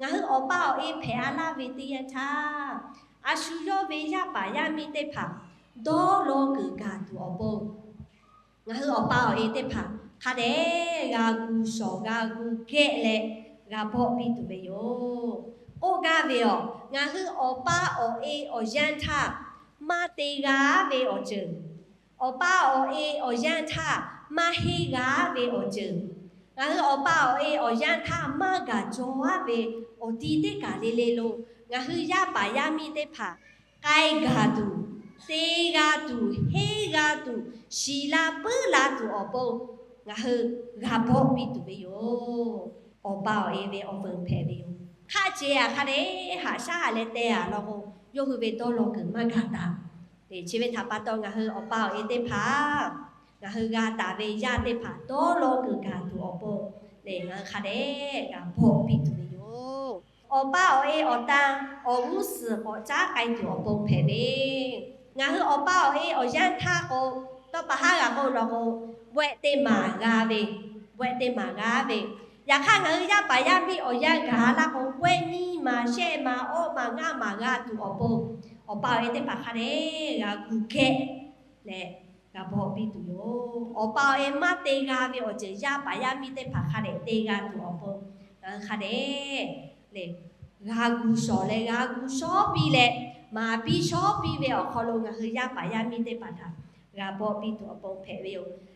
Ngaˬ hui awˬ pa awˬ e hpehꞈ a laˇ ve teˇ yanˇ htaˇ, a shu yawˇ ve yaˇ paˍ yaˇ miˇ teˇ hpaˍ dawˇ law kuiˬ gaˬ tuˬ awˬ pon, ngaˬ hui awˬ pa awˬ e teˇ hpaˍ hk'a dehꞈ g'a gu shawˍ g'a gu geh leh g'a bawˆ piˇ tuˬ ve yoˬ. K'oˆ gaˇ ve awˬ, ngaˬ hui awˬ pa awˬ e awˬ yanˇ htaˇ maˇ te g'a ve awˬ ceuˬ, awˬ pa awˬ e awˬ yanˇ htaˇ maˇ henˇ g'a ve awˬ ceuˬ, ngaˬ hui awˬ pa awˬ e awˬ yanˇ htaˇ maˇ gaˬ jaw aˉ ve awˬ ti teˇ kaˬ le le lo, ngaˬ hui yaˇ paˍ yaˇ miˇ teˇ hpaˍ k'ai gaˬ tuˬ, te g'a tuˬ, henˇ g'a tuˬ, shiˍ la puiˉ la tuˬ awˬ pon ngaˬ hui g'a bawˆ piˇ tuˬ ve yoˬ. Awˬ pa awˬ e ve awˬ veuˬ hpehꞈ ve yoˬ. Hk'aˆ ce a hk'a dehꞈ haꞈ shaˉ a leh te a law k'o, yawˇ hui ve dawˇ law kuiˬ maˇ gaˬ taˍ. Chi ve htaꞈ pa taw ngaˬ hui awˬ pa awˬ e teˇ hpaˍ, ngaˬ hui g'a taˍ ve yaˇ teˇ hpaˍ dawˇ law kuiˬ gaˬ tuˬ awˬ pon lehˬ, ngaˬ hui hk'a dehꞈ g'a bawˆ piˇ tuˬ ve yoˬ. Awˬ pa awˬ e awˬ tan awˬ g'uˇ suhˍ k'awꞈ caˉ k'ai tuˬ awˬ pon hpehꞈ ve, ngaˬ hui awˬ pa awˬ e awˬ yanˇ htaˇ k'o, tawˇ pa haˉ g'a k'oˆ law k'o, wehˆ teˇ maˬ g'a ve, wehˆ teˇ maˬ g'a ve. Yaꞈ hk'aˇ ngaˬ hui yaˇ paˍ yaˇ miˇ awˬ yanˇ gaˬ laˇ k'o, wehˆ nyiˇ maˬ, shehˆ maˬ, awˇ maˬ, ngaˇ maˬ g'a tuˬ awˬ pon, awˬ pa awˬ e teˇ hpaˍ hk'a dehꞈ g'a gu geh leh g'a bawˆ piˇ tuˬ yoˬ. Awˬ pa awˬ e maˇ te g'a ve awˬ ceuˬ yaˇ paˍ yaˇ miˇ teˇ hpaˍ hk'a dehꞈ te g'a tuˬ awˬ pon, ngaˬ hui hk'a dehꞈ lehˬ g'a gu shawˍ leh g'a gu shawˉ piˇ leh, maˍ piˇ shawˉ piˇ ve awˬ hk'aw lo ngaˬ hui yaˇ paˍ yaˇ miˇ teˇ hpaˍ htaꞈ g'a bawˆ piˇ tuˬ awˬ pon hpehꞈ ve yoˬ.